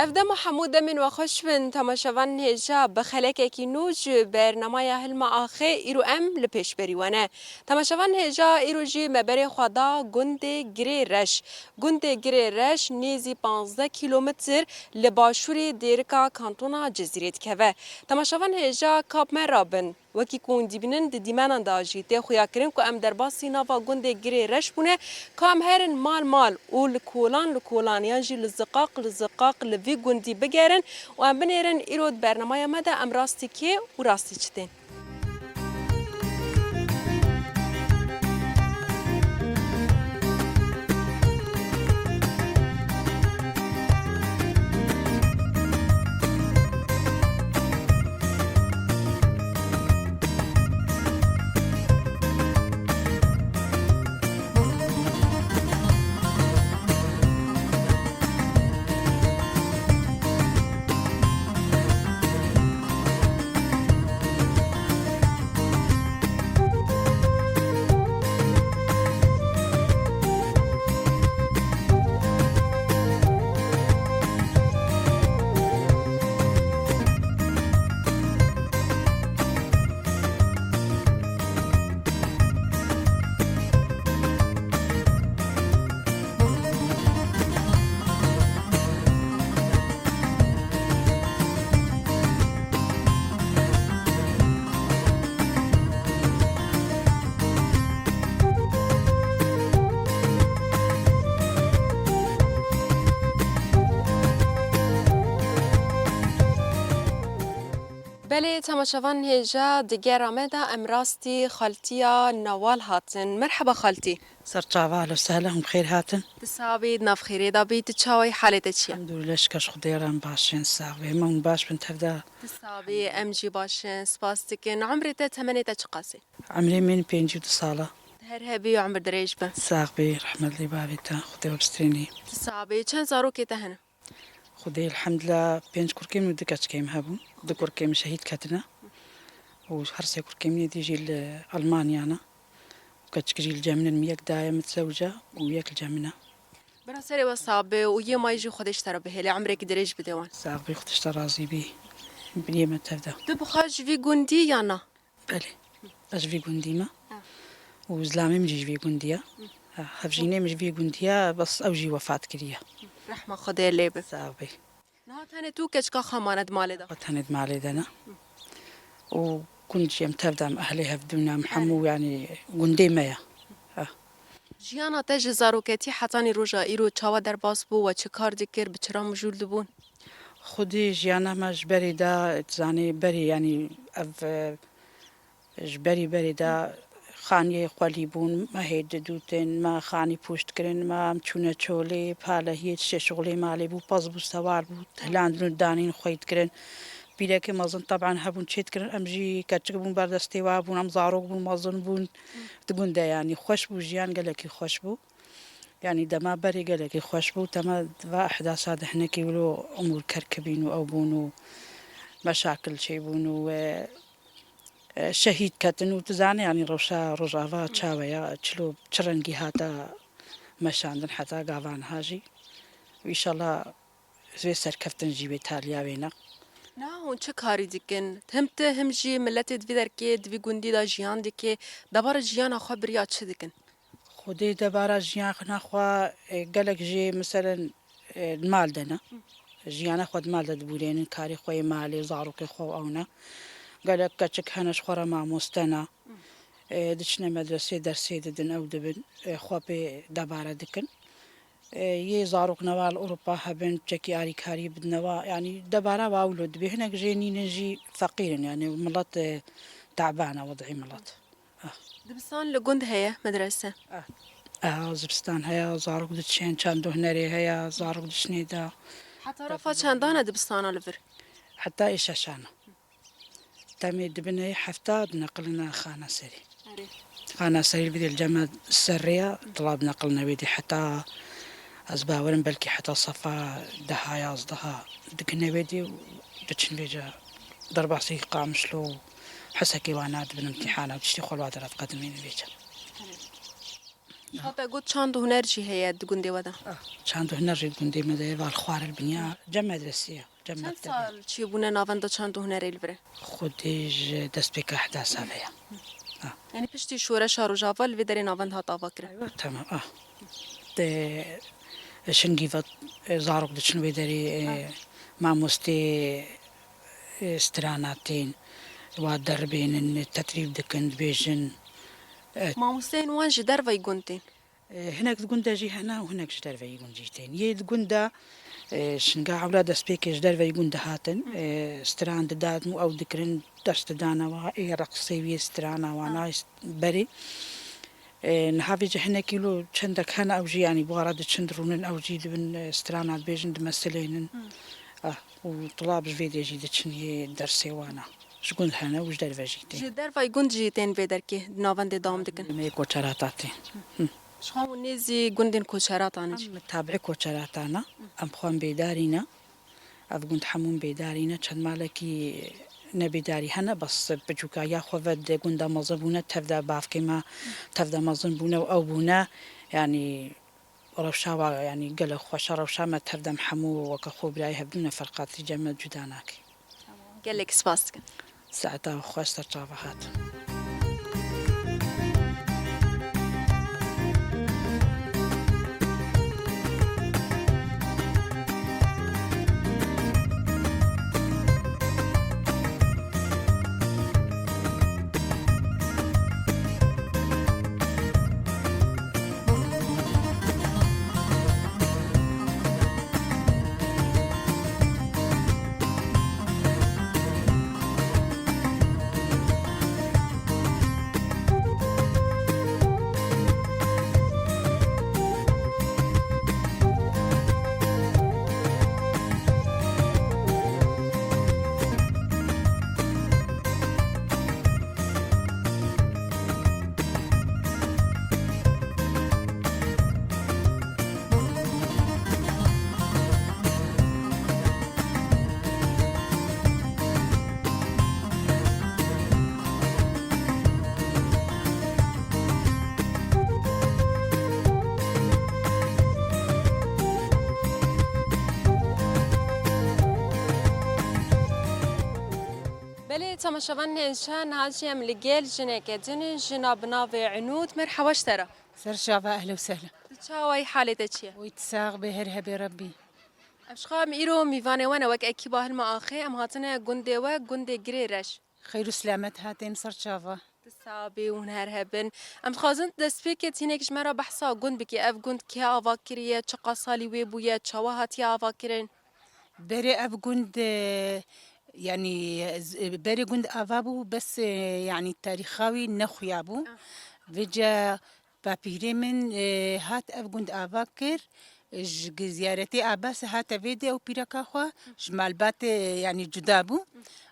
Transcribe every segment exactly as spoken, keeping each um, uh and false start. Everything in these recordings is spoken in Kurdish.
Ev dem û hemû demên we xweş bin, temaşevanên hêja, bi xelekekî nû ji bernameya Hilma Axê îro em li pêşberî we ne. Temaşevanên hêja, îro jî me berê xwe da gundê Girê Reş. Gundê Girê Reş nêzî panzdeh kîlometr li başûrê Dêrika kantona Cizîrê dikeve. Temaşevanên hêja, kap me rabin. Wekî ku hûn dibînin, di dîmenan de jî tê xuyakirin ku em derbasî nava gundê Girê Reş bûne, ka em herin mal mal û li kolan li kolan yan jî li ziqaq li ziqaq li vî gundî bigerin û em binêrin îro di bernameya me de em rastî kê û rastî çi tên. Belê, temaşevan hêja, di gera me de em rastî xaltiya Nawal hatin. Merheba xaltî. Ser çava, ehlen we sehlen, hûn bi xêr hatin. Ti sax bî, di nav xêrê de bî, tu çawa yî, halê te çi ye? Elhamdulillah, şikir ji Xwedê re em baş in, sax bî. Hemû hûn baş bin tev de. Ti sax bî, em jî baş in, spas dikin. Umrê te, temenê te çiqas e? Umrê min pêncî û du sal e. Her hebî, umr dirêj be. Sax bî, rehmet li bavê te, Xwedê we bistrînî. Ti sax bî, çend zarokê te hene? Xwedê elhamdulillah pênc kurkê min û du keçikê min hebûn. Du kurkê min şehîd ketine û her sê kurkê min êdî jî li Almanya ne. Û keçik jî li cem min in, min yek daye mitzewica û yek li cem min e. Bira serê we sax be û yê mayî jî Xwedê ji te re bihêle, umrêkî dirêj bide wan. Sax bî, Xwedê ji te razî bî. Binê me tev de. Tu bi xwe ji vî gundî ya na? Belê. Ez ji vî gundî me. Ha. Û zilamê min jî ji vî gundî ye. Hı. Ha, hevjînê min ji vî gundî ye, bes ew jî wefat kiriye. Rehma Xwedê lê be. Sax bî. Niha tenê tu û keçika xwe mane di malê de? Xwe tenê di malê de ne. Hı. Û gund jî em tev de em ehlê hevdû ne, em hemû, yanî gundê me ye. Ha. Jiyana te ji zaroketî hetanî roja îro çawa derbas bû, we çi kar dikir, bi çi re mijûl dibûn? Xwedê jiyana me ji berê de, dizanî berê, yanî ev, e, ji berî berê de xaniyê xwelî bûn, me hê didûtin, me xanî pûç dikirin, me em çûne çolê, palehiyê, tiştê şixulê malê bû, pez bû, sewar bû, hilandin û danîn xwey dikirin. Pîrekê mezin teban hebûn çê dikirin, em jî keçik bûn, berdestê wa bûn, em zarok bûn, mezin bûn. Di gund de, yanî xweş bû, jiyan gelekî xweş bû. Yanî dema berê gelekî xweş bû, dema va ehdasa de hinekî wilo umûr kerkibîn û ew bûn û meşakil çêbûn û, e, e, şehîd ketin û tu zanî, yanî rewşa Rojava çawa ye, çilo çi rengî hate meşandin heta gava niha jî. Û înşallah vê serkeftin jî wê taliya wê ne. Niha hûn çi karî dikin? Him tu, him jî miletê di vî derkê, di vî gundî de jiyan dike, debara jiyana xwe biriya çi dikin? Xwedê debara jiyana xwe, e, gelek jê, meselen, e, mal de ne. Jiyana xwe di mal de dibûrênin, karê xwe yê malê, zarokê xwe û ew ne. Gelek keçik hene ji xwe re mamoste ne. E, diçine medresê, dersê didin, ew dibin, e, xwe pê debare dikin. E, yê zarok ne wa li Ewropa hebin, çekî arîkarî bidine wa, yanî debara wa wilo dibê. Hinek jê nînin jî feqîr in, yanî milet, e, teban e, wed'î milet. Ah. Dibistan li gund heye, medrese? Ah. Ah, dibistan heye, zarok diçin, çend û hunerê heye, zarok diçinê de. Heta rafa çendan e dibistana li vir? Heta ê şeşan e. Temê dibine hefta dineqilina xana serî. Erê. Xana serî li vî dê li cem me ser rê ye, dilab neqilne wê dê heta, ez bawerim belkî heta sefa deha, yazdeha digine wê dê û diçin vêca derbasî Qamişlo û Hesekê wana dibin îmtîhana û tiştê xwe li wa dera diqedimînin vêca. Erê. Hate got çand û huner jî heye di gundê we de. Ah, çand û huner jî di gundê me de ye, val xwarin biniya cem medresî ye. Cem Çend mektebê. Sal çêbûne navenda çand û hunerê li vir e? Xwedê ji destpêka hehda sal heye. Ah. Yanî piştî şoreşa Rojava li vê derê navend hat avakirin. Eywa, tamam, ah. De, şingî ve, e, zarok diçin wê derê, e, Ah. mamostê, e, strana tên, wa deribênin, tetrîb dikin, dibêjin. E, Mamosteyên wan ji derveyî gund tên? E, hinek di gund de jî hene û hinek ji derveyî gund jî tên. Yê di gund de, e, şinga ewla destpêkê ji derveyî gund dihatin, e, stran didadin û ew dikirin, dest didana wa, ê reqsê wî, strana wana, Ah. berê. E, niha vêca hinekî lo çendek hene ew jî, yanî, bi wa re diçin, dirûnin, ew jî dibin, e, strana dibêjin, dimesilênin. Hmm. Ah, û tulab ji vê dê jî diçin yê dersê wana. Ji gund hene û ji derve jî tên. Ji dervayî gund jî tên vê derkê, di navendê dewam dikin? Em ê koçerata tên. Hı. Ji xwe hûn nêzî gundên koçeratan in jî? Em tabi'ê koçeratan e. Em xwe em bêdarî ne. Ev gund hemûn bêdarî ne. Çend malekî ne bêdarî hene, bes piçûka ya xwe ve di gunda mezin bûne, tev de bavkê me tev de mezin bûne û ew bûne. Yanî rewşa wa, yanî gelek xweş e, rewşa me tev de em hemû weke xwe birayê hev bûne, ferqatî cem me cuda nake. Gelek spas dikim. Saeta xweş, ser çava hatin. Belê, temaşevanên hêja, niha jî em li gel jineke din in, jina bi navê Inûd. Merhaba ji te re. Ser çava, ehlen û sehlen. Tu çawa yî, halê te çi ye? Wî tu sax bê, her hebê Rebbî. Em ji xwe em îro mîvanê we ne wek ekîba Hilma Axê, em hatine gundê we, gundê Girê Reş. Xeyr û selamet hatên, ser çava. Tu sax bî û hûn her hebin. Em dixwazin destpêkê tu hinek ji me re behsa gund bikî. Ev gund kê ava kiriye, çiqas salî wê bûye, çawa hatiye avakirin? Berê ev gund, e, yanî, e, z-, berê gund ava bû, bes, e, yanî tarîxa wî nexuya bû. Ah. Vêca bapîrê min, e, hat ev gund ava kir, ji gi-, ziyaretê Abbasê hate vê dê ew pîreka xwe, ji malbatê, yanî cuda bû.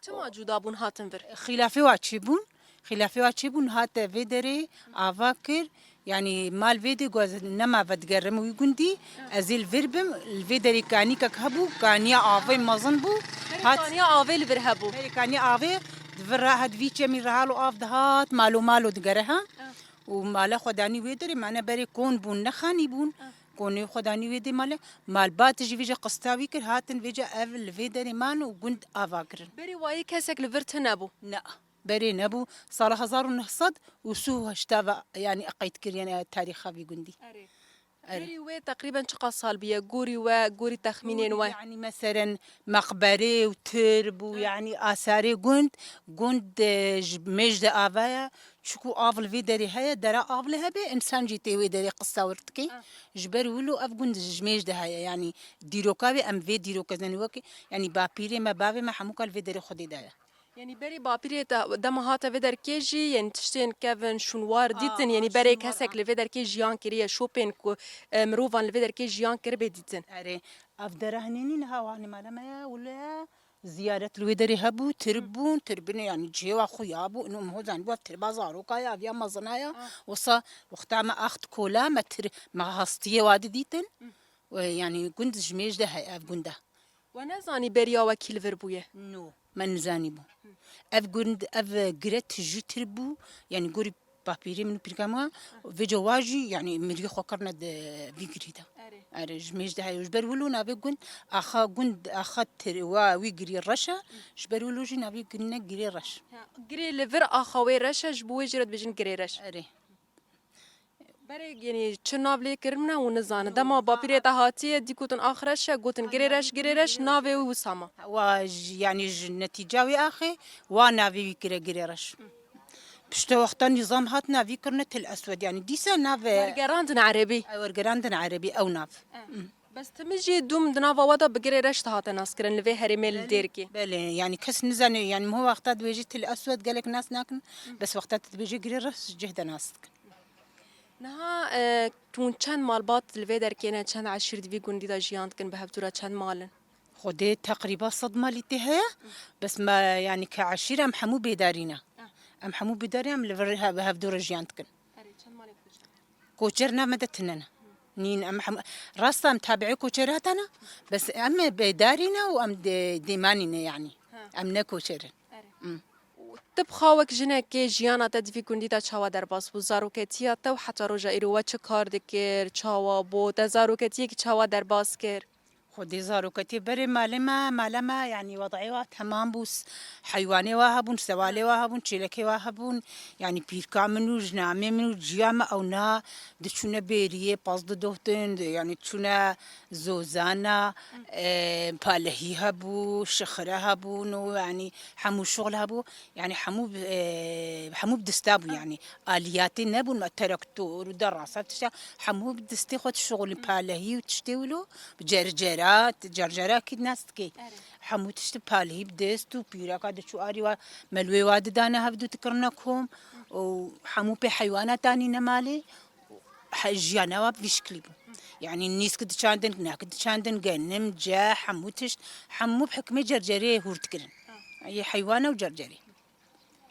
Çima cuda bûn, hatin vir? Xîlafê wa çêbûn, xîlafê wa çêbûn, hate vê derê ava kir. Yanî mal vê dê got, ez nema vedigerim wî gundî, ez ê li vir bim, li vê derê kanîkek hebû, kaniya avê mezin bû. Berê hat kaniya avê li vir hebû. Berê kaniya avê di vir re hat vî çemî re halo av dihat, malo malo digere ha. Ah. Û mala xwe danî wê derê, mane berê kon bûn, ne xanî bûn. Ah. Konê xwe danî wê dê male, malbat jî vêca qista wî kir, hatin vêca ev li vê derê man û gund ava kirin. Berê wayî kesek li vir tune bû? Na. Berê nebû. Sala hezar û neh sed û sî û heşt ve, yanî, qeyd kiriye tarîxa vî gundî. Erê. Erê. Berî wê teqrîben çiqas sal bûye? Gorî we, gorî texmînên we? Gorî, yanî, meselen, meqberê û tir bû, Hı. yanî, asarê gund, gund, e, ji mêj de ava ye. Çiku av li vê derê heye, dera av li hebe, însan jî tê wê derê qisa wir dike. Hı. Ji ber wilo ev gund ji mêj de heye, yanî, dîroka wê, em vê dîroke zanî wekî, yanî, bapîrê me, bavê me hemûka li vê derê Xwedê de ye. Yanî berê bapîrê te dema hate vê derkê jî, yanî tiştên kevin, şûnwar A, dîtin, a, yanî berê şûnwar, kesek a. li vê derkê jiyan kiriye, şopên ku, e, mirovan li vê derkê jiyan kiribê dîtin. Erê, ev dere hinênî niha wan mala me ye, wile ziyaret li wê derê hebû, tir Hı. bûn, tir bûn, yanî cihê wa xuya bû, ino em ho zanî, ev tirba zaroka ye, ev ya mezina ye, A. wisa wexta me axt kola, me tir, me hastiyê wa didîtin. Hı. We, yanî gund ji mêj de heye ev gunda. We nezanî beriya we kî li vir bûye? No, me nizanîbû. Ev gund, ev gire tijîtir bû, yanî gorî Bapîrê min û pîrka min, vêca wa jî, yanî miriyê xwe kirine di vî girî de. Erê. Erê, ji mêj de heye. Ji ber wilo navê gund, axa gund, axa tir-, wa wî girî reş e, ji ber wilo jî navê gund ne Girê Reş. Ha, girê li vir axa wê reş e, ji bo wê jî re dibêjin Girê Reş. Erê. Berê, yanî çi nav lê kirine û nizane. Dema bapîrê te hatiye, dî gotin ax reş e, gotin Girê Reş, Girê Reş, navê wî wisa ma. Wa ji, yanî ji netîca wê axê, wa navê wî kire Girê Reş. Pişta wexta nîzam hat navî kirine Til Eswed, yanî dîsa nav e. Wergerandin erebî. Ew wergerandin erebî, ew nav. E. Bes timî jî dûm di nava we de bi Girê Reş dihate naskirin li vê herêmê li Dêrikê. Belê, yanî kes nizane, yanî min wexta dibêjî Til Eswed gelek nas nakin, bes wexta tu dibêjî Girê Reş cih de nas dikin. Niha, e, hûn çend malbat li vê derkê ne, çend eşîr di vî gundî de jiyan dikin, bi hevdû re çend mal in? Xwedê teqrîba sed malî tê heye, bes me, yanî ke eşîr em hemû bêdarî ne. Ah. Em hemû bêdarî em li vir he-, bi hevdû re jiyan dikin. Erê, çend malên koçer? Koçer nav me de tune ne. Nîn em hem, rast em tabiê koçer hatane, bes em bêdarî ne û em dê-, dêmanî ne yanî. Ha. Em ne koçer in. Erê. Hmm. Û tu bi xwe wek jinekê jiyana te di vî gundî de çawa derbas bû? Zaroketiya te û heta roja îro we çi kar dikir, çawa bû? Te zaroketiyekî çawa derbas kir? Xwedê zaroketiyê berê malê me, mala me, yanî wedayê wa temam bû. S-, heywanê wa hebûn, sewalê wa hebûn, çêlekê wa hebûn. Yanî pîrka min û jinamê min û ciya me ewna diçûne bêriyê, pez didohtin, yanî diçûne zozana, e, palehî hebû, şixire hebûn û yanî hemû şixul hebû. Yanî hemû bi, e, hemû bi dista bû yanî. Aliyatê nebûn, me teraktor û derasa tişta, hemû bi distê xwe dişixulîn, palehî û tiştê wilo, bi cercera, cercera kî nas dikê. Erê. Hemû tişt bi palehî bi dest û pîreka diçû arî wa, me li wê wa didane hevdû dikirine kom û hemû pê heywana tanîne malê. He, jiyana wa bi vî şiklî bû. Yanî nîsk diçandin, nek diçandin, genim, ceh, hemû tişt, hemû bi hikmê cercerê hûr dikirin. Yê heywana û cercerê.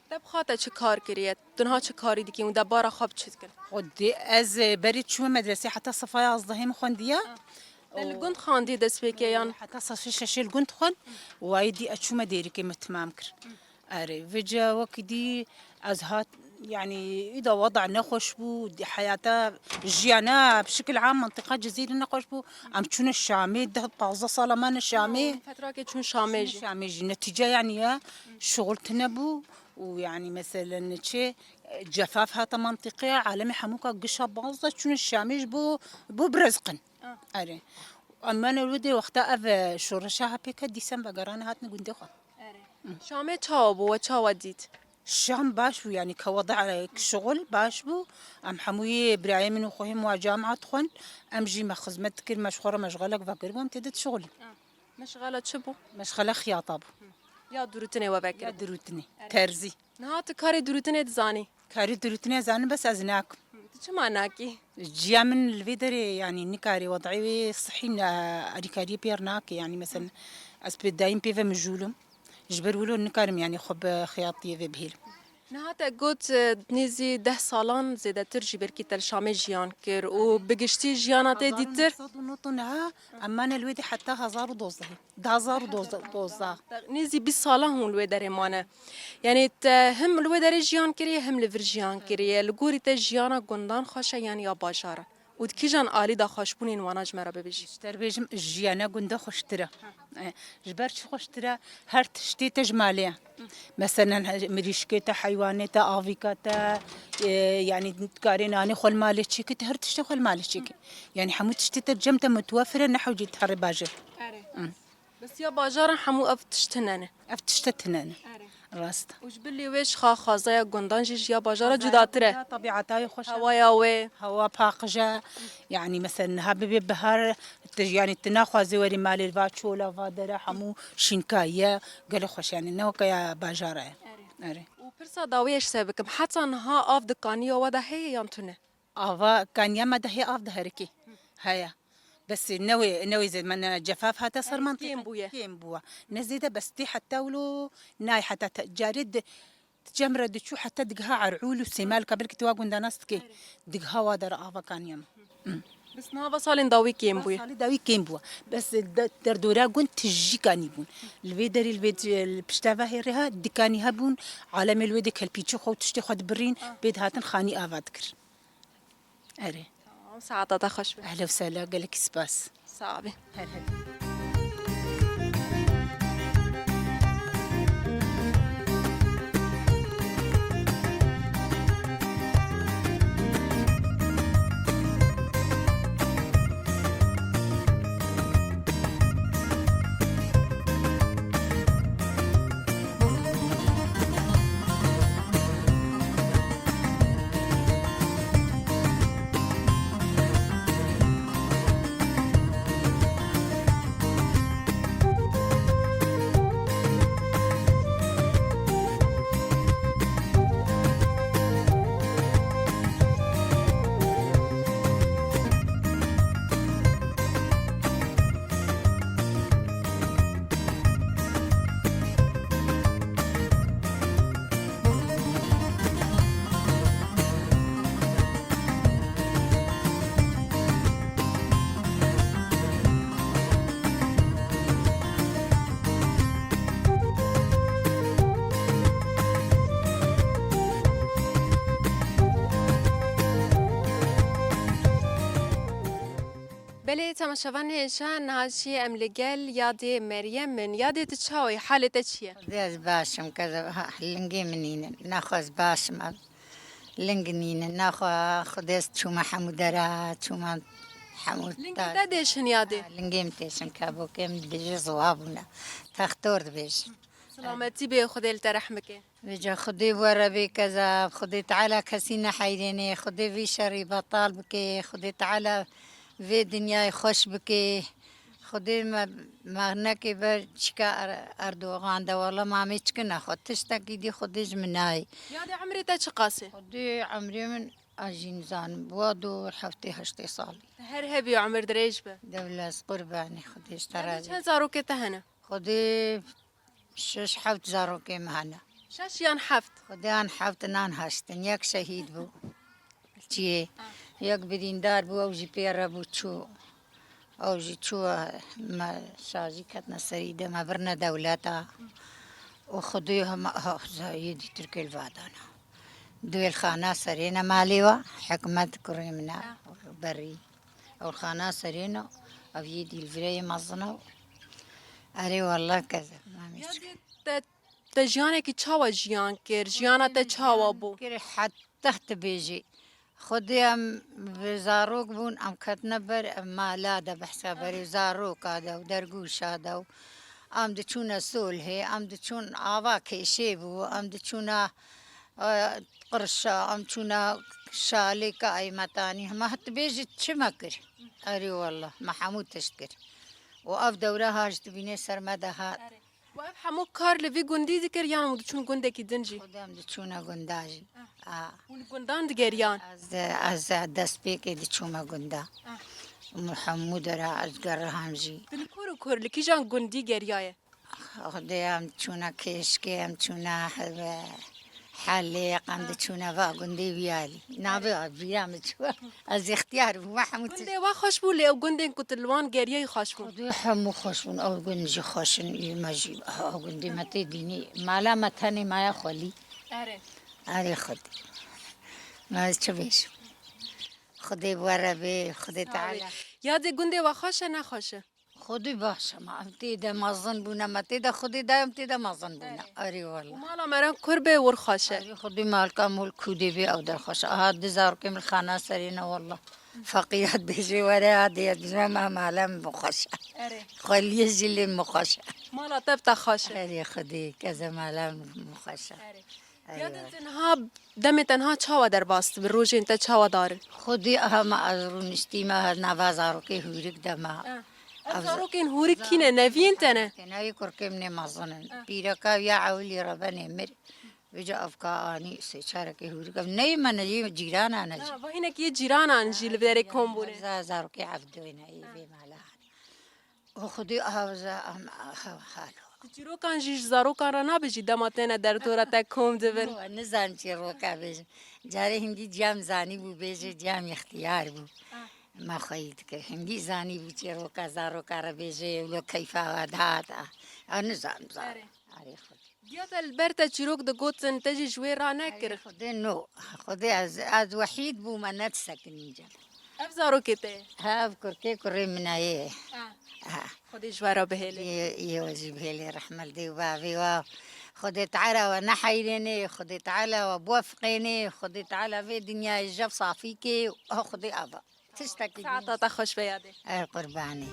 Te bi xwe te çi kar kiriye? Tu niha çi karî dikî û debara xwe bi çi dikin? Xwedê ez, e, berê çûme medresê heta sefa yazdehê min xwendiye. Te li gund xwendî destpêkê yan? Heta sefê şeşê li gund xwend û wayî dî ez çûme Dêrikê min timam kir. Erê, vêca wekî dî ez hat, yanî îda weda nexweş bû, di heyata jiyana bi şikil am mentiqa Cizîrê nexweş bû. Em çûne Şamê, deh pazdeh sala mane Şamê. Fetrakê çûn Şamê jî. Şamê jî. Netîce yanî ye, şixul tune bû û yanî meselen çi, cefaf hate mentiqeya, alemê hemûka gişa bazda çûne Şamê ji bo, bo birizqin. Ah. Erê. Em mane wê dê wexta ev, e, şoreşa ha pêke dîsem vegerane hatine gundê xwe. Erê. Şamê çawa bû, we çawa dît? Şam baş bû, yanî ke weda, e, şixul baş bû. Em hemû yê birayê min û xwehê min wa camiat xwend. Em jî me xizmet dikir, me ji xwe re meşxelek vekiribû, em tê de dişixulin. Ah. Meşxela çi bû? Meşxela xiyata bû. Ya dirûtinê we vekiribû? Ya dirûtinê. Erê. Terzî. Niha tu karê dirûtinê dizanî? Karê dirûtinê zanim, bes ez nakim. Hı, tu çima nakî? Ciya min li vê derê, yanî nikarê, wedayê wê sihî ne, alîkariyê pê re nake, yanî meselen ez pê dayîm pê ve mijûl im. Ji ber wilo nikarim, yanî xwe bi xiyatiyê ve bihêlim. Niha te got, e, nêzî deh salan zêdetir jî belkî te li Şamê jiyan kir û bi giştî jiyana te dîtir. Hezar û neh sed û nod û neh, em mane li wê dê heta hezar û dozdehê. Du hazar û dozdeh. Nêzî bîst sala hûn li wê derê mane. Yanî te him li wê derê jiyan kiriye, him li vir jiyan kiriye. Li gorî te jiyana gundan xweş e yan ya bajara? Û di kîjan alî de xweşbûnên wana ji me re bibêjî? Ji te re bêjim, jiyana gunda xweştir e. E, ji ber çi xweştir e? Her tiştê te ji malê ye. Meselen, he-, mirîşkê te, heywanê te, avîka te, e, yanî dikarê nanê xwe li malê çêkî, te her tiştê xwe li malê çêkî. Yanî hemû tiştê te cem te mutwefir e, nehewcî te herê bajêr. Erê. Hı. Bes ya bajaran hemû ev tişt tune ne. Ev tişt tune ne. Erê. Rast. Û ji bilî wê ji xa-, xwezaya gundan jî ji ya bajara cudatir e. Xwezaya gunda, tebiata wê xweş e. Hewaya wê. Hewa paqij e. Yanî mesela niha bibê bihar, tu, yanî tu naxwazî werî malê va çola va dere hemû şînkayî ye. Gelek xweş yanî ne weke ya bajara ye. Erê. Erê. Û pirsa dawiyê ji te bikim. Heta niha av di kaniya we de heye yan tune? Ava kaniya me de hê av diherikê. Heye. Bes ne wê, ne wê zêde, me ne cefaf hate ser mantîqe. Kêm bûye. Kêm bûye. Ne zêde bes tê heta wilo nayê heta te-, carê di, di cem re diçû heta digiha Erûl û Sêmalka belkî tu wa gunda nas dikê. Digiha wa dera ava kaniya me. Hı. Bes niha va salên dawî kêm bûye. Salê dawî kêm bû. Bes de-, derdora gund tijî kanî bûn. Li vê derê, li vê di-, li pişteva hêrê ha dikanî hebûn. Alemê li wê de kelpîçî xwe û tiştê xwe dibirîn, pê dihatin xanî ava dikir. Erê. Tamam, saeta te xweş be. Ehla û sehla, gelekî spas. Sax be. Her her. Belê, temaşevanê hêja, niha jî em li gel yadê Meryem in. Yadê, tu çawa yî? Halê te çi ye? Xwedê, ez baş im, kez ha, lingê min nînin. Nexwe ez baş im, ev ling nînin. Nexwe Xwedê, ez çûme hemû dera, çûme hemû Lingê te dêşin yadê? Ha, lingê min têşin, kebokê min dibêje ziwa bûne. Textor dibêjin. Silametî bê, Xwedê li te rehm bike. Vêca Xwedê were bê keza, Xwedê Teala kesî neheyrênê, Xwedê vî şerî betal bike, Xwedê Teala vê dinyayê xweş bike. Xwedê me, me neke ber çika Er-, Erdogan de, wela mamê çikine xwe, tiştekî dî Xwedê ji min nayê. Yadê, emrê te çiqas e? Xwedê emrê min, ez jî nizanim, wa du heftê heştê salî. Her hebî, emir dirêj be. Dewle, ez qurbanê Xwedê ji te razî. Yadê, çend zarokê te hene? Xwedê şeş heft zarokê min hene. Şeş yan heft? Xwedê an heft, nan heşt in. Yek şehîd bû. Çiyê. Ah. Yek birîndar bû, ew jî pê re bû çû. Ew jî çû, me şajî ketine serî de, me birine dewleta. Û Xwedê hema, ha, zayê dî Tirkê li vadana. Duwêl xana serê ne malê wa, hikmet kurê min e, berî. Ew xana serê ne, ev yê dî li vireyê mezin e. Erê wallah keze, mamê çik. Te, te jiyanekî çawa jiyan kir? Jiyana te çawa bû? Kir heta tu bêjî. Xwedê em bi zarok bûn, em ketine ber, em mala de behsa berê zaroka de û dergûşa de û em diçûne Solhê, em diçûn ava kêşê bû, em diçûne, e, qirşa, em çûne şalê ka eymetanî. Hema tu bêjî çi me kir? Erê wallah, me hemû tişt kir. Û ev dewre ha ji dibînê ser me de hat. Erê. Û ev hemû kar li vî gundî dikir yan hûn diçûn gundekî din jî? Xwedê em diçûne gunda jî. Ah. Ah. Hûn li gundan digeriyan? Ez, ez destpêkê diçûme gunda. Ah. Û hemû dera ez geriham jî. Tu li kur û kur, li kîjan gundî geriyaye? Xwedê em çûne kêşkê, em çûne, e, Helê, qand çûne va gundê wî alî. Navê vîra min çû. Ez ixtiyar bûme, hemû tişt. Gundê we xweş bû, lê ew gundên ku tu li wan geriyayî xweş bûn? Xwedê hemû xweş bûn, ew gund jî xweş in, ê me jî, ew gundê me tê dînî. Mala me tenê maya xwelî. Erê. Erê Xwedê. Me ez çi bêjim? Xwedê bi we re bê, Xwedê Teala. Yadê gundê we xweş e, ne xweş e? Xwedî baş e, ma em tê de mezin bûne, me tê de Xwedî de em tê de mezin bûne. Erê. Erê wala. Û mala me re kur be, wir xweş e. Erê Xwedî malka mol kûdê bê ew der xweş e. Aha du zarokê min xana serê ne wala. Feqîra dibêje were, ha dê ez bijime me mala min bi xweş e. Erê. Xweliyê jî lê min xweş e. Mala te bi te xweş e. Erê Xwedî keze mala min bi xweş e. Erê. Yadê, te niha, demê te niha çawa derbas dibe, rojên te çawa dar in? Xwedî aha me ez rûniştîme her nava zarokê hûrik de me. Eh. Ev zarokên hûrik kî ne? Neviyên te ne? Te nevî kurkê min ê mezin in. Eh. Pîreka ya ewilî re benê mir. Vêca ev ka anî sê çarekê hûrik. Ev neyê me ne, yê cîranan e jî. Ha, va hinek yê cîranan jî li derê kom bûne. Za-, zarokê Evdoyê ne, yê vê mala hanî. O Xwedê awiza em, ha, halo. Tu çîrokan jî ji zarokan re nabêjî dema têne derdora te kom dibin? Yo, nizan çîroka bêjim. Carê hindî ciyam zanî bû bêje, ciyam ixtiyar bû. Ah. Me xweyî dike. Hingî zanî bû çîroka zaroka re bêje, wilo keyfa we dihat. A, a, nizam, zaro. Erê. Erê xwe. Diya te li ber te çîrok digotin, te jî ji wê ranekir. Erê Xwedê no. Xwedê ez, ez wehîd bûme, ne tiştekî nîce. Ev zarokê te ye? Hev kurkê kurê min e yê. Ha. Ha. Xwedê ji we re bihêle. Yê, yê we jî bihêle rehmet dê û bavê we. Xwedê Teala we neheyrênê, Xwedê Teala we biwefiqênê, Xwedê Teala vê dinyayê jev safî kê û Xwedê ava. Tiştekî din. Saeta te xweş be yadê. Ey qurbanî.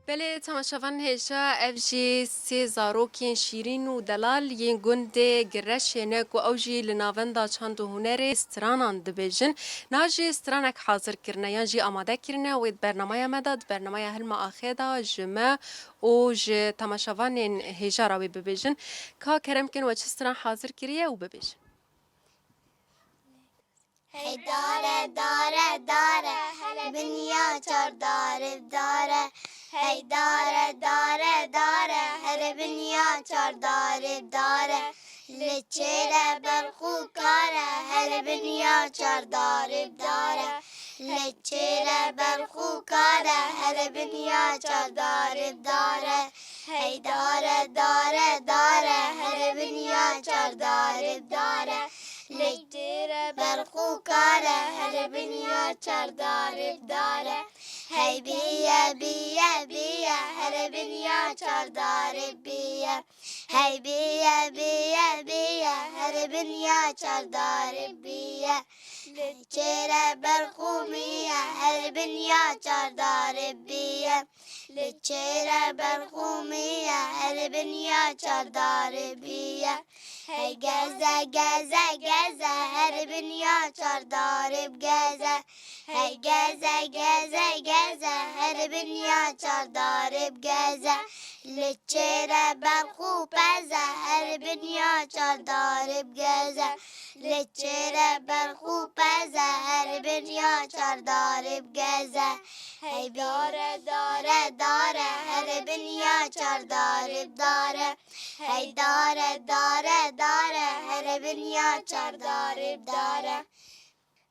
Belê, temaşevan hêja, ev jî sê zarokên şîrîn û delal yên gundê Gireşê ne ku ew jî li Navenda Çand û Hunerê stranan dibêjin. Niha jî stranek hazir kirine yan jî amade kirine wê di bernameya me de, di bernameya Hilma Axê de ji me û ji temaşevanên hêja re wê bibêjin. Ka kerem kin we çi stran hazir kiriye û bibêjin. Hey dare, dare, dare, here bin ya çar dare bi dare. Hey dare, dare, dare, here bin ya çar dare bi dare. Li çêre berxû kare, here bin ya çar dare bi dare. Li çêre berxû kare, here bin ya çar dare bi dare. Hey dare, dare, dare, here bin ya çar dare bi dare. Lê têre berxû kare, here bin ya çar dare bi dare. Hey biye, biye, biye, here bin ya çar dare biye. Hey biye, biye, biye, here bin ya çar dare biye. Lê çêre berxû miye, here bin ya çar dare biye. Li çêre berxûmiye, here bin ya çar dare biye. Hey geze, geze, geze, here bin ya çar dare bi geze. Hey geze, geze, geze, here bin ya çar dare bi geze. Li çêre berxû peze, here bin ya çar dare bi geze. Li çêre berxû peze, here bin ya çar dare bi geze. Hey dare, dare, dare, here bin ya çar dare bi dare. Hey dare, dare, dare, here bin ya çar dare bi dare.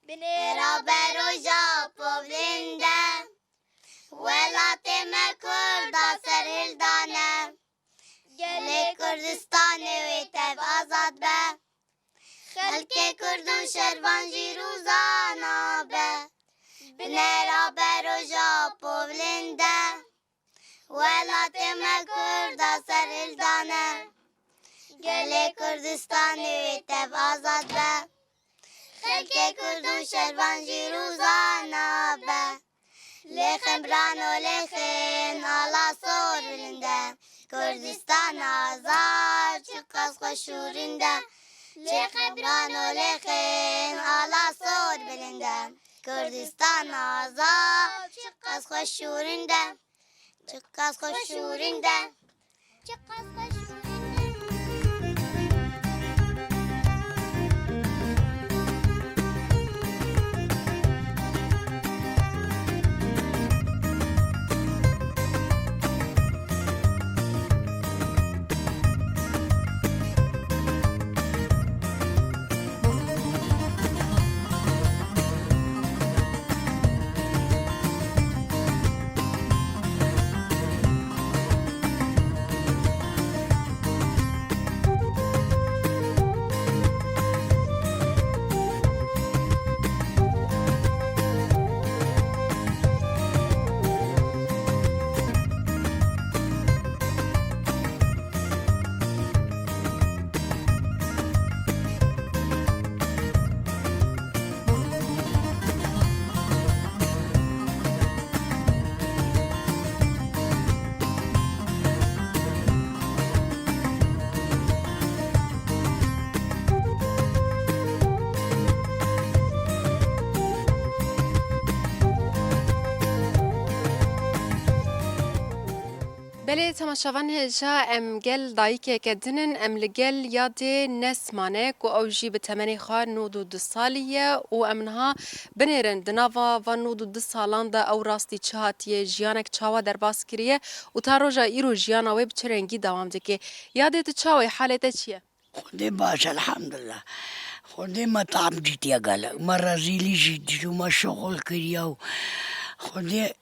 Binêra beroja povlinde, welatê me Kurda serhildane. Gelê Kurdistanê wê tev azad be. Xelkê Kurd û şervan jî rûza nabe. Binêra beroja povlinde, welatê me Kurda serhildane. Gelê Kurdistanê wê tev azad be. Xelkê Kurd û şervan jî rûza nabe. Lê xemran û lê xên ala sor bilind e. Kurdistan azad çiqas xweş û rind e. Lê xemran û lê xên ala sor bilind e. Kurdistan azad çiqas xweş û rind e. Çiqas xweş û rind e. Çiqas xweş û rind e. Lê temaşevan hêja em gel dayikeke din in, em li gel yadê Nesma ne ku ew jî bi temenê xwe nod û du salî ye û em niha binêrin di nava van nod û du salan de ew rastî çi hatiye, jiyanek çawa derbas kiriye û ta roja îro jiyana wê bi çi rengî dewam dike. Yadê tu çawa yî, halê te çi ye? Xwedê baş, elhamdulillah. Xwedê me tam dîtiye gelek. Me rezîlî jî dît û me şixul kiriye û Xwedê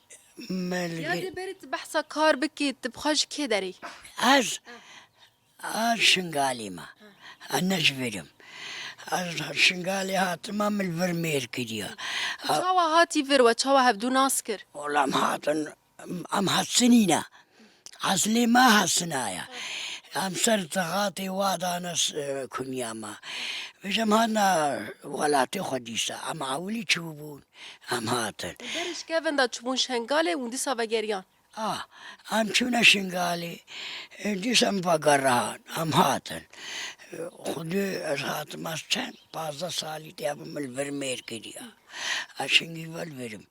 me li Ya dê berî tu behsa kar bikî, tu bi xwe ji kê derî? Ez, ez Şingalî me. Ez ne ji vir im. Ez Şingalê hatime, min li vir mêr kiriye. Çawa hatî vir we, çawa hevdû nas kir? Wela em hatin Em, em Hesinî ne. Eslê me Hesina ye. Em ser tixatê wa dane s-, kunya me. Vêje em hatine welatê xwe dîsa. Em ewilî çûbûn. Em hatin. Berî ji kevin de çûbûn Şengalê û dîsa vegeriyan. Ah, em çûne Şingalê. E, dîsa em vegerihan. Em hatin. E, Xwedê ez hatim, ez çend, pazdeh salî tê bim, li vir mêr kiriye. Ez Şingî ve li vir im.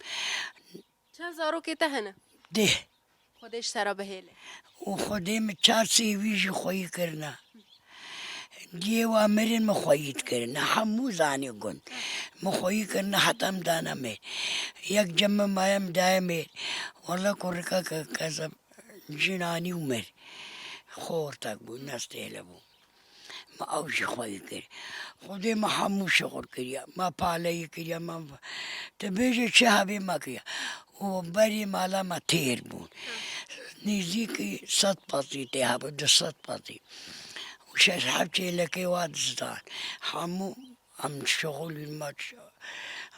Çend zarokê te hene? Deh. Xwedê ji te re bihêle. Û Xwedê min çar sêwî jî xweyî kirine. Diyê wa mirin min xweyî dikirine. Hemû zanî gund. Min xweyî kirine heta min dane mêr. Yek cem min maye min daye mêr. Wele kurikeke kezeb cin anî û mir. Xortek bû, nestêle bû. Me ew jî xweyî kir. Xwedê me hemû şixul kiriye. Me paleyî kiriye, me, tu bêje çi hebê me kiriye. Û berî mala me têr bûn. Nêzîkî sed petî tê hebû, du sed petî. Û şeş heft çêlekê wa dizdan. Hemû em şixulîn me ç-,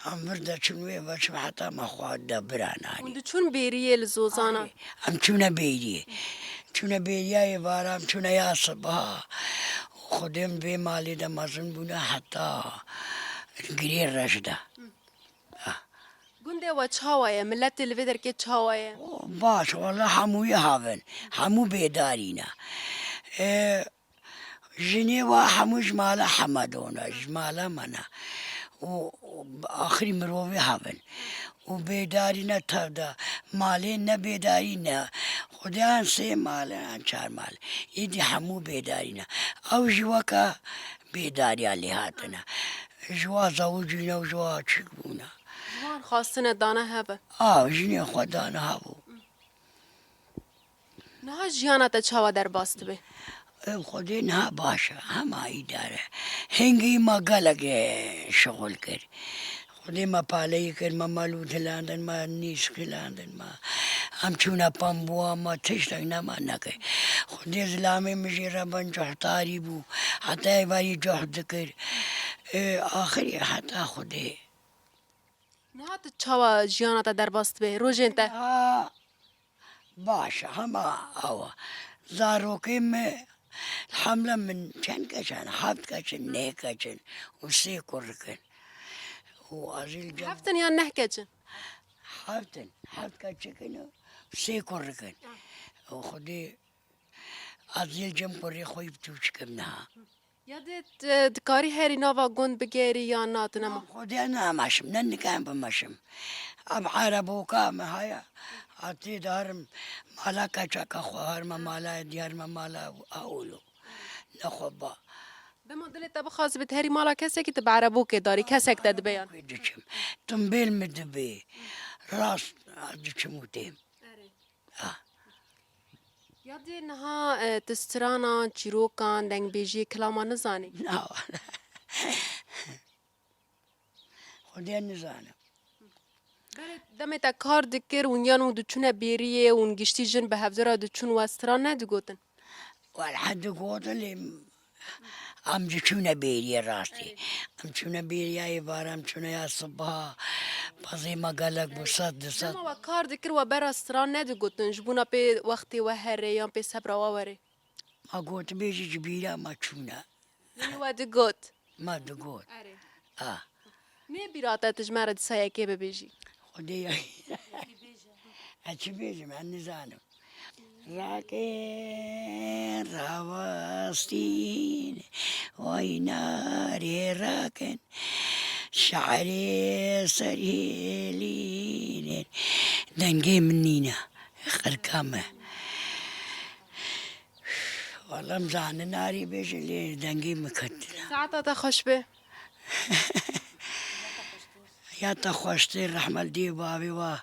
em vir de çûn wê ve çûn heta me xwe de bira nanî. Hûn diçûn bêriyê li Zozana? Em çûne bêriyê. Çûne bêriya êvara, em çûne ya siba. Xwedê min vê malê de mezin bûne heta girê reş de. Gundê we çawa ye? Miletê li vê derkê çawa ye? O, baş, wele hemûyî havin. Hemû bêdarî ne. Ê, Jinê wa hemû ji mala Hemedon e, ji mala me ne. Û, û axirî mirovê hev in. Û bêdarî ne tev de. Malê ne bêdarî ne. Xudeyan sê mal e, an çar mal. Êdî hemû bêdarî ne. Ew jî weke bêdariya lê hatine. Ji wa zewicîne û ji wa çik bûne. Ji wan xwastine dane hebe. A, jinê xwe dane hebû. Niha jiyana te çawa derbas dibe? Ev Xwedê niha baş e, hema îdare. Hingî me gelek, e, şixul kir. Xwedê me paleyî kir, me melût hilandin, me nîsk hilandin, me, em çûne pembûa, me tiştek nema nekir. Xwedê zilamê min jê re bin cuhtarî bû, heta êvarî cuh dikir. E, axirî heta Xwedê. Niha tu çawa jiyana te derbas dibe? Rojên te? Niha baş e, hema ew e. Zarokê me, hemle min çend keç in? Heft keç in, neh keç in û sê kurik in. Û ez ê li cem Heft in yan neh keç in? Heft in, heft keçik in û sê kurik in. Û Xwedê ez ê li cem kurê xwe yî bi tûçikim niha. Ya dê, e, dikarî herî nava gund bigerî yan na, tu nema? Xwedê ne meşim, ne nikarim bimeşim. Ev ereboka me haya, hatê darim mala keçeka xwe, harime mala diyarime mala awlo. Ne xwe ba. Dema dilê te bixwazibit herî mala kesekî, tu bi erebokê darî, kesek te dibe yan? Diçim. Tumbêl min dibe. Rast diçim û têm. Erê. Ah. Ya dê niha, e, tu stranan, çîrokan, dengbêjiyê, kilama nizanî? Na, wala. Xwedê nizanim. Berê demê te kar dikir, hûn yan hûn diçûne bêriyê, hûn giştî jin bi hevdira diçûn, we stran nedigotin? Wala digotin lê Em diçûne bêriyê rastî. Erê. Em çûne bêriya êvara, em çûne ya siba. Pezê me gelek bû, sed, du sed. Dema we kar dikir, we bera stran nedigotin, ji bona pê wextê we here yan pê sebra we were? Ma gotibêjî ji bîra me çûne. Yanî we digot? Me digot. Erê. A. Nê bîra te tu ji me re dîsa yekê bibêjî? Xwedê ya. Ez çi bêjim, ez nizanim. Rakin rawastîn, wayna rê rakin, şe'rê serhêlînin. Dengê min nîne, xelka me. Wala em zanin arî bêje lê dengê min ket. Saeta te xweş be. Ya te xweştir, rehmet dî bavê we.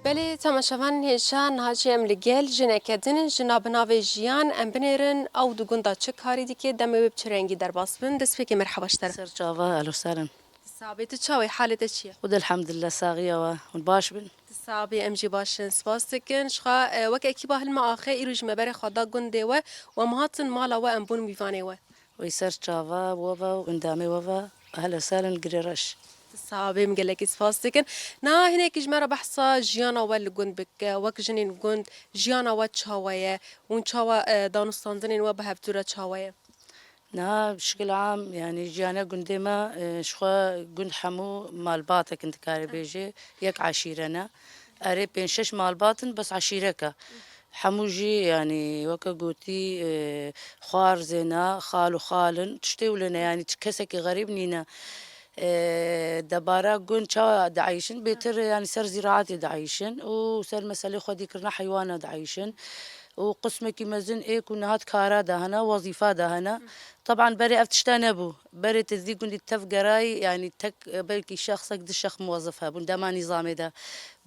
Belê, temaşevanên hêja, niha jî em li gel jineke din in, jina bi navê Jiyan, em binêrin, ew di gunda çi karî dike, demê wê bi çi rengî derbas bin. Destpêkê merheba ji te re. Ser çava, elo selam. Ti sabê, tu çawa yî, halê te çi ye? Xwedê elhamdulillah, saxiya we. Hûn baş bin. Ti sabê, em jî baş in, spas dikin. Ji xwe, e, wek ekîba hilme axê, îro jî me berê xwe da gundê we û em hatin mala we, em bûn mîvanê we. Wê ser çava we ve û endamê we ve. Ehla sal in, girê reş. Ti sabê, em gelekî spas dikin. Niha hinekî ji me re behsa jiyana we li gund bike, wek jinên gund, jiyana we çawa ye? Hûn çawa, e, danûstandinên we bi hevdû re çawa ye? Niha bi şikil am, yanî jiyana gundê me, e, ji xwe gund hemû malbatek in, dikarê bêjê, yek eşîre ne. Erê, pênc şeş malbat in, bes eşîrek e. Hemû jî, yanî, weke gotî, e, xwarzê ne, xal û xal in, tiştê wile ne, yanî, çi kesekî xerîb nîne. E, debara gund çawa dieyşin? Bêtir, yanî, ser zîraetê dieyşin û ser meselê xwedîkirina heywana dieyşin. Û qismekî mezin ê ku niha di kara de hene, wezîfa de hene. Teban berê ev tişta nebû. Berê te didî gundî tev gerayî, yanî tek, belkî şexsek, du şex muwezif hebûn dema nîzamê de.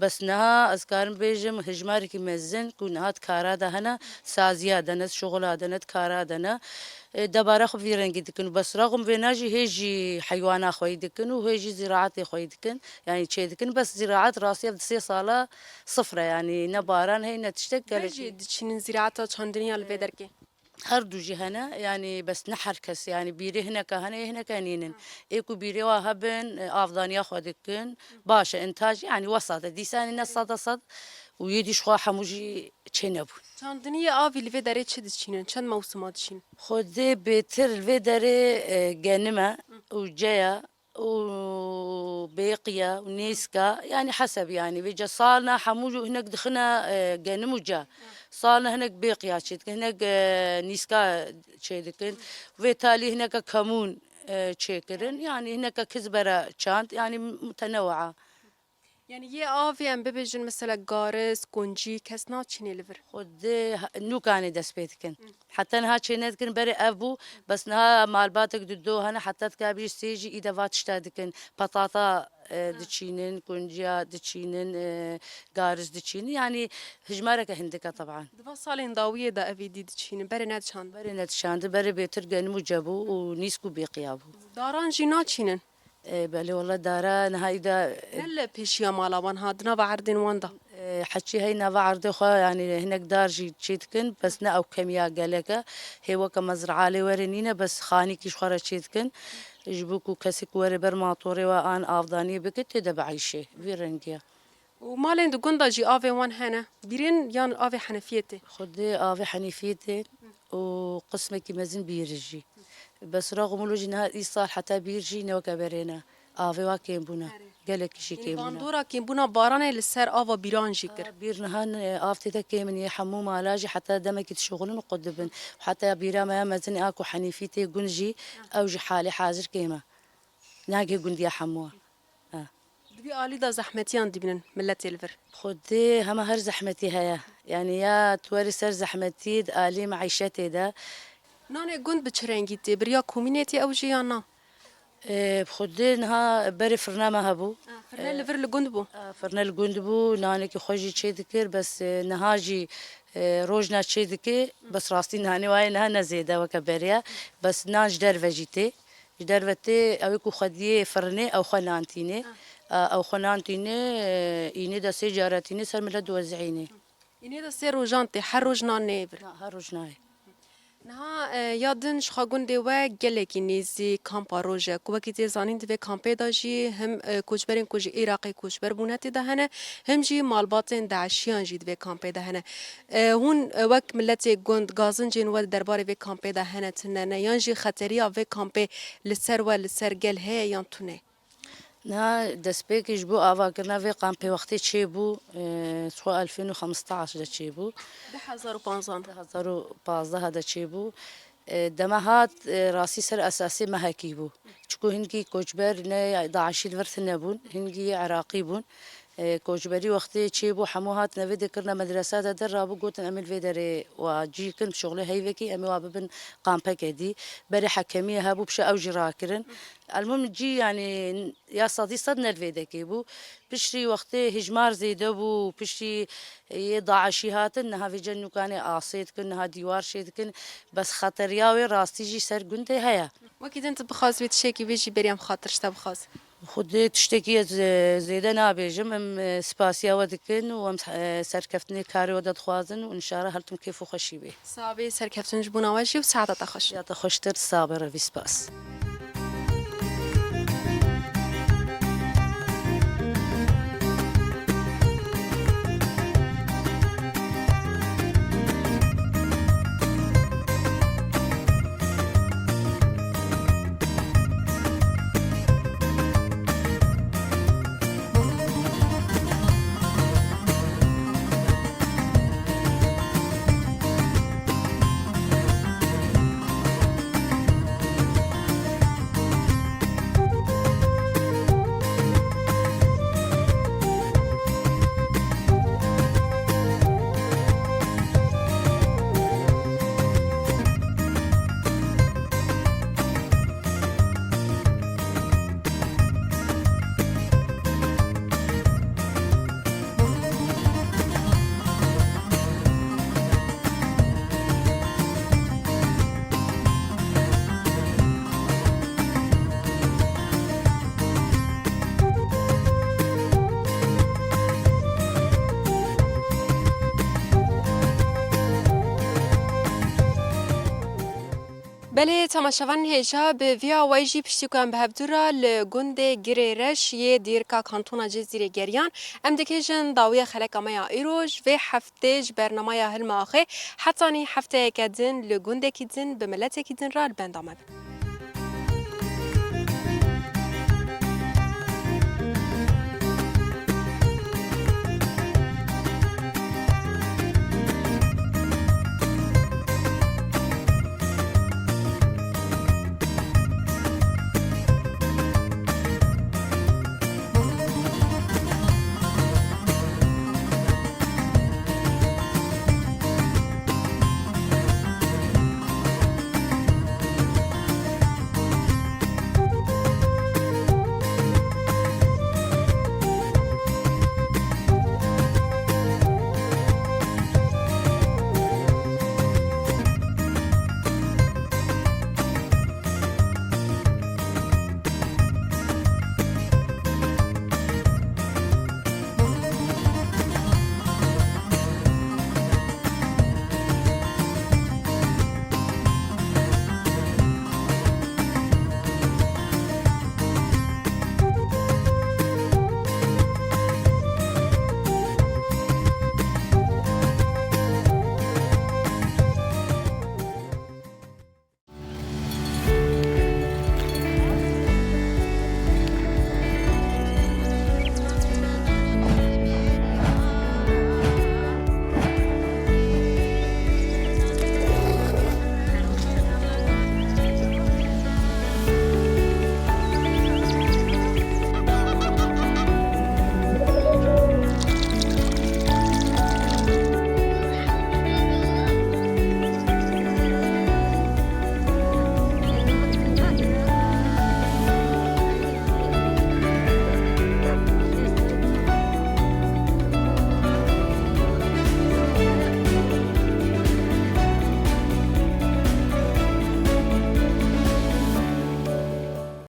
Bes niha ez karim bêjim, hejmarekî mezin ku niha di kara de hene, saziya de ne, şixula de ne, di kara de ne, e, debara xwe vî rengî dikin. Bes rexm vêna jî hê jî heywana xweyî dikin û hê jî zîraetê xweyî dikin. Yanî çê dikin. Bes zîraet rastî ev di sê sala sifr e. Yanî ne baran heye ne tiştek gelekî. Berê jî diçînin zîraeta çandiniya li vê derkê? Her du jî hene, yanî bes ne her kes, yanî bîrê hineke hene, yê hineke nînin. Ê ku bîrê wa hebin, e, avdaniya xwe dikin, baş e, întaj, yanî wesat e. Dîsa yanî ne seda sed û yê dî ji xwe hemû jî çê nebûn. Çandiniyê avî li vê derê çi diçînin? Çend mewsima diçînin? Xwedê bêtir li vê derê, e, genim e û ce ye. û bêqiya û nêska, yanî heseb, yanî vêca salna hemû hinek dixine, e, genim û ca. Salna hinek bêqiya çêdikin, hinek, e, nîska çêdikin. Vê talî hineke kemûn, e, çêkirin, yanî hineke kizbera çand, yanî mutenewa. Yanî yê avê em bibêjin, mesela garis, kuncî, kes naçînê li vir? Xwedê ha-, nûkanê dest pê dikin. Heta niha çê nedikin, berê ev bû, bes niha malbatek du do hene, heta dika bêjî sê jî îde va tişta dikin. Petata, e, diçînin, kunciya diçînin, e, garis diçînin. Yanî hijmareke hindik e teban. Di va salên dawiyê de ev îdî diçînin, berê nediçand? Berê nediçandi, berê bêtir genim û cebû û nîsk û bêqiya bû. Daran jî naçînin? E, belê, wela dara niha îda, e, ne li pêşiya mala wan ha, di nava erdên wan de. E, heçî hey nava erdê xwe, yanî hinek dar jî çê dikin, bes ne ew kemiya gelek e. Hê weke mezra lê were nîne, bes xanîkî ji xwe re çê dikin. Ji bo ku kesê ku were ber matorê we an avdaniyê bike, tê de bieyşê. Vî rengî ye. Û malên di gunda jî avê wan hene? Bîrên yan avê henefiyê tê? Xwedê avê henefiyê tê û qismekî mezin bîr jî. Bes ra xumûlo jî niha îsal heta bîr jî ne weke berê ne. Avê wa kêm bûne. Erê. Gelekî jî kêm bûne. Yanî bandora kêmbûna baranê li ser ava bîran jî kir. A, bîr niha ne, av tê de kêm in, yê hemû mala jî heta demekî dişixulin û qut dibin. Heta bîra me ya mezin a ku henîfî tê gund jî, ew jî halê hazir kêm e. Nagê gundiya hemû e. Ha. Di vî alî de zehmetiyan dibînin miletê li vir? Xwedê hema her zehmetî heye. Yanî ya tu werî ser zehmetî di alî meîşetê de, Nanê gund bi çi rengî tê? Bi riya komînê tê ew jî yan na? Ê, bi xwedê niha berê firna me hebû. Ah, firne li vir li gund bû? Ah, firne li gund bû, nanekî xwe jî çê dikir, bes, e, niha jî, e, rojna çê dike, bes rastî nanê wayê niha ne zêde weke berê ye. Bes nan ji derve jî tê. Ji derve tê, ew ê ku xwediyê firinê, ew xwe nan tînê. Ah. A, ew xwe nan tînê, e, înê de sê cara tînê ser milet diwezînê. Înê de sê rojan tê, her roj nan neyê vir. Na, her roj nayê. Niha, e, ya din ji xwe gundê we gelekî nêzî kampa roj e, ku wekî tê zanîn di vê kampê de jî him, e, koçberên ku ji Iraqê koçber bûne tê de hene, him jî malbatên DAIŞiyan jî di vê kampê de hene. E, hûn, e, wek miletê gund gazincên we di derbarê vê kampê de hene tune ne, yan jî xeteriya vê kampê li ser we, li ser gel heye yan tune? Niha destpêkê ji bo avakirina vê kampê wextê çêbû, e, ji xwe elfên û xemstaş de çêbû. Du hezar û panzdeh. Du hezar û panzdeh de çêbû. E, dema hat, e, rastî ser esasê mehekî bû. Çiku hingî koçber ne DAIŞî li vir tune bûn, hingî Iraqî bûn. E, koçberî wextê çêbû, hemû hatine vê de kirine medrese de derrabû, gotin, "Em ê li vê derê wa cî kin, şoxlê heyvekî, em ê wa bibin kampeke dî." Berê hekemiyê hebû, pişe ew jî rakirin. Elmûm cî, yanî, ya sedî sed ne li vê dekê bû. Piştî wextê hijmar zêde bû, piştî yê DAIŞî hatin, niha vêce nûkanê asê dikin, niha dîwar çê dikin. Bes xeteriya wê rastî jî ser gundê heye. Wekî din tu bixwazî wê tiştekî bêjî, berî em xatir ji te bixwazin. Xwedê tiştekî ez, e, zêde nabêjim. Em, e, spasiya we dikin û em, e, serkeftinê karê we de dixwazin û inşallah her tim kêf û xweşî bê. Sabê serkeftin ji bona we jî û saeta te xweş. Ya te xweştir, sabe revî spas. Belê, temaşevanên hêja, bi vî awayî jî piştî ku em bi hevdû re li gundê Girê Reş yê dîrka kantona Cizîrê geriyan, em digihîjin dawiya xeleka me ya îro. Ji vê heftê ji bernamaya Hilma Axê hetanî hefteyeke din li gundekî din bi miletekî din re li benda me bin.